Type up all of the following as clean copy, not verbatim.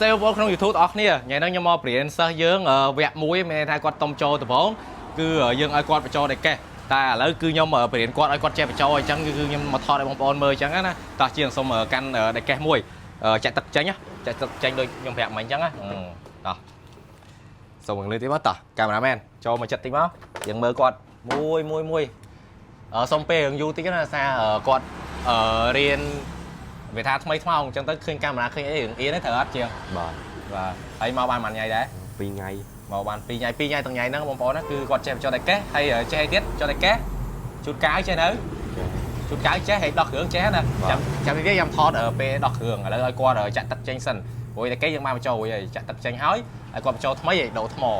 សេវបងក្នុង YouTube បងប្អូនគ្នាថ្ងៃនេះខ្ញុំមកបរៀនសិស្សយើងវគ្គមួយមានន័យថាគាត់តុំចូលដំបូងគឺយើងឲ្យគាត់បញ្ចូលដែកេះតែឥឡូវគឺខ្ញុំបរៀនគាត់ឲ្យគាត់ចេះបញ្ចូលអញ្ចឹងគឺខ្ញុំមកថតឲ្យបងប្អូនមើលអញ្ចឹងណាតោះជាងសូមកាន់ដែកេះមួយចាក់ទឹកចេញចាក់ទឹកចេញដូចខ្ញុំប្រាប់មិញអញ្ចឹងណាតោះសូមងលើទៀតមកតោះកាមេរ៉ាមែនចូលមកចិត្តតិចមកយើងមើលគាត់មួយមួយមួយសូមពេលរឿងយូរតិចណាសារគាត់រៀនវាថាថ្មីថ្មោងអញ្ចឹងទៅឃើញកាមេរ៉ាឃើញអីរឿងអៀនទេត្រូវអត់ជាង បាទ បាទហើយមកបានមួយថ្ងៃដែរ 2ថ្ងៃ មកបាន2ថ្ងៃ2ថ្ងៃទាំងថ្ងៃហ្នឹងបងប្អូនណាគឺគាត់ចេះបញ្ចុះតែកេះហើយចេះអីទៀតចុះតែកេះជូតកាវចេះនៅជូតកាវចេះហើយដោះគ្រឿងចេះណាចាំចាំនេះខ្ញុំថតពេលដោះគ្រឿងឥឡូវឲ្យគាត់ចាក់ទឹកចេញសិនព្រោះតែកេះយើងបានបញ្ចូលរួចហើយចាក់ទឹកចេញហើយឲ្យគាត់បញ្ចូលថ្មីឲ្យដូរថ្មអ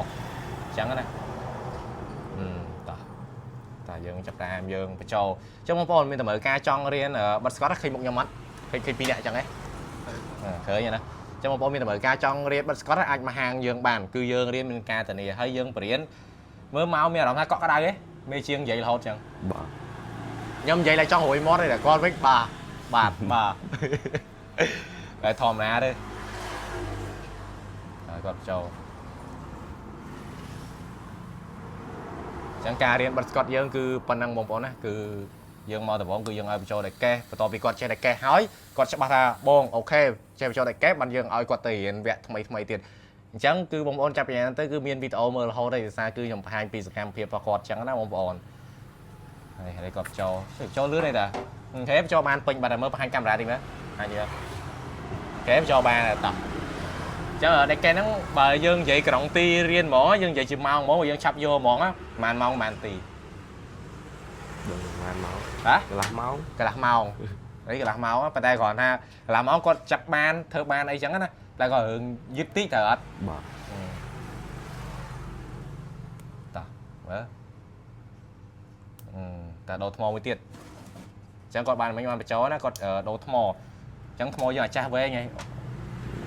ញ្ចឹងណាតោះតើយើងចាប់តាមយើងបញ្ចូលអញ្ចឹងបងប្អូនមានតម្រូវការចង់រៀនបិទស្កតឃើញមុខខ្ញុំអត់ឃើញឃើញពីរនាក់អញ្ចឹងហ៎ឃើញណា ចឹងបងប្អូនមានតម្រូវការចង់រៀនបិទស្កតអាចមកហាងយើងបានគឺយើងរៀនមានការធានាហើយយើងបរៀនមើលមកមានអារម្មណ៍ថាកក់ក្ដៅឯងមេជាងនិយាយរហូតចឹង បាទ ខ្ញុំនិយាយតែចង់រួយមាត់ទេតែគាត់វិញបាទបាទបាទតែធម្មតាទេហើយគាត់ចូលចឹងការរៀនបិទស្កតយើងគឺប៉ុណ្ណឹងបងប្អូនណាគឺយើងមកដំបូងគឺយើងឲ្យបញ្ចូលតែកេះបន្ទាប់ពីគាត់ចេះតែកេះហើយគាត់ច្បាស់ថាបងអូខេចេះបញ្ចូលតែកេះបានយើងឲ្យគាត់ទៅរៀនវគ្គថ្មីថ្មីទៀតអញ្ចឹងគឺបងប្អូនចាប់ពីហ្នឹងទៅគឺមានវីដេអូមើលរហូតហើយភាសាគឺខ្ញុំបង្ហាញពីសកម្មភាពរបស់គាត់អញ្ចឹងណាបងប្អូនហើយហើយគាត់ចូលចូលលឿនទេតាអូខេចូលបានពេញបាត់ហើយមើលបង្ហាញកាមេរ៉ាតិចមើលបង្ហាញទៀតអូខេចូលបានតោះចឹងតែកេះហ្នឹងបើយើងនិយាយក្រុងទីរៀនហ្មងយើងនិយាយជាម៉ោងហ្មងយើងឆាប់យកហ្មងប្រហែលម៉ោងប្រហែលទី ដឹងប្រហែលម៉ោង បាទ កន្លះម៉ោង កន្លះម៉ោងអីកន្លះម៉ោងប៉ុន្តែគ្រាន់ថាកន្លះម៉ោងគាត់ចាប់បានធ្វើបានអីចឹងណាតែក៏រឿងយឺតតិចត្រូវអត់ បាទ តោះមើលតើដូរថ្មមួយទៀតអញ្ចឹងគាត់បានមិញបានបញ្ចូលណាគាត់ដូរថ្មអញ្ចឹងថ្មយើងអាចាស់វែងហី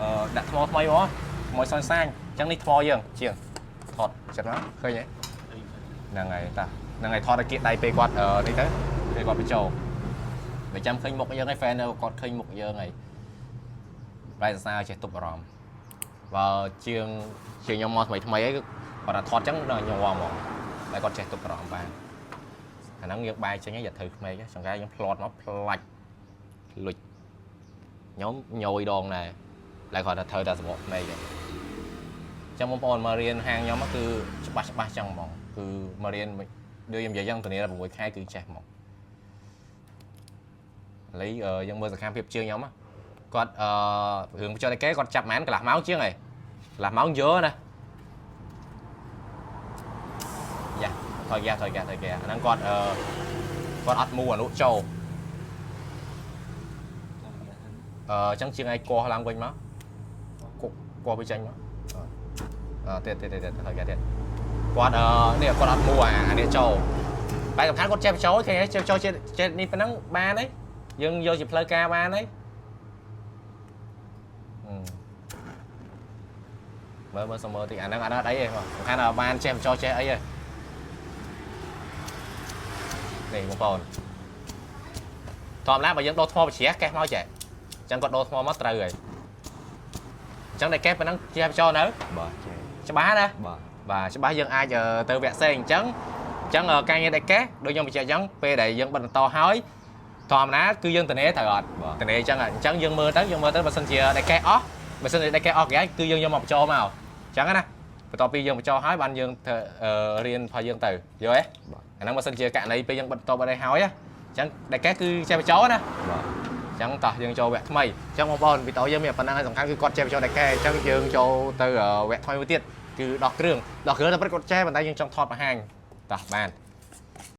អឺដាក់ថ្មថ្មីមកថ្មសនសាញអញ្ចឹងនេះថ្មយើងជាងថតចិត្តមកឃើញទេហ្នឹងហើយតាហ្នឹងហើយថតឲ្យគៀកដៃពេលគាត់នេះទៅពេលគាត់បញ្ចូលបើចាំឃើញមុខយើងឯង fan គាត់ឃើញមុខយើងឯងប្រែសរសើរចេះទប់អារម្មណ៍បើជាងជាងខ្ញុំមកថ្មីថ្មីអីគាត់ថាថតចឹងដល់ខ្ញុំហ្មងតែគាត់ចេះទប់អារម្មណ៍បានអាហ្នឹងយើងបែកចេញឯងอย่าធ្វើក្មេងចង្កែយើងផ្្លាត់មកផ្លាច់លុចខ្ញុំញយដងដែរតែគាត់ថាត្រូវតែសម្បកក្មេងចឹងចឹងបងប្អូនមករៀនហាងខ្ញុំគឺច្បាស់ច្បាស់ចឹងហ្មងគឺមករៀនដូចខ្ញុំនិយាយចឹងធានា6ខែគឺចេះហ្មងឥឡូវយើងមើលសកម្មភាពជាងខ្ញុំគាត់អឺរឿងបញ្ចុះតែគេគាត់ចាប់ម៉ានកន្លះម៉ោងជាងហើយកន្លះម៉ោងយកណាយ៉ាថយយ៉ាថយយ៉ាថយយ៉ាអាហ្នឹងគាត់អឺគាត់អត់មូអនុចូលអឺអញ្ចឹងជាងឯងកោះឡើងវិញមកកោះវាចេញមកអឺទៀតទៀតទៀតថយយ៉ាទៀតគាត់អឺនេះគាត់អត់មូអានេះចូលតែសំខាន់គាត់ចេះបញ្ចូលឃើញចេះបញ្ចូលចេះនេះប៉ុណ្ណឹងបានហើយយើងយកជាផ្លូវការបានហើយមើលមើលសុំមើលតិចអាហ្នឹងអត់អីទេសំខាន់ថាបានចេះបញ្ចូលចេះអីទេនេះបងប្អូនធម្មតាបើយើងដូរថ្មវិជ្ជាកេះមកចេះអញ្ចឹងគាត់ដូរថ្មមកត្រូវហើយអញ្ចឹងតែកេះប៉ុណ្ណឹងចេះបញ្ចូលនៅ បាទចេះ ច្បាស់ណា បាទ បាទច្បាស់យើងអាចទៅវគ្គផ្សេងអញ្ចឹងអញ្ចឹងការងារដែកកេះដូចខ្ញុំបញ្ជាក់អញ្ចឹងពេលដែលយើងបិទបន្តហើយធម្មតាគឺយើងតនេត្រូវអត់តនេអញ្ចឹងអញ្ចឹងយើងមើលទៅយើងមើលទៅបើសិនជាដែកកេះអស់បើសិនជាដែកកេះអស់គេគឺយើងយកមកបញ្ចូលមកអញ្ចឹងណាបន្ទាប់ពីយើងបញ្ចូលហើយបានយើងធ្វើរៀនរបស់យើងទៅយល់ទេអាហ្នឹងបើសិនជាករណីពេលយើងបិទបន្តបិទឲ្យហើយអញ្ចឹងដែកកេះគឺចេះបញ្ចូលណា បាទ អញ្ចឹងតោះយើងចូលវគ្គថ្មីអញ្ចឹងបងប្អូនវីដេអូយើងមានប៉ុណ្ណឹងហើយសំខាន់គឺគាត់ចេះបញ្ចូលដែកកេះអញ្ចឹងយើងចូលទៅវគ្គថ្មីមួយទៀតគឺដោះគ្រឿងដោះគ្រឿងតែពិតគាត់ចេះប៉ុន្តែយើងចង់ថតបង្ហាញតោះបាន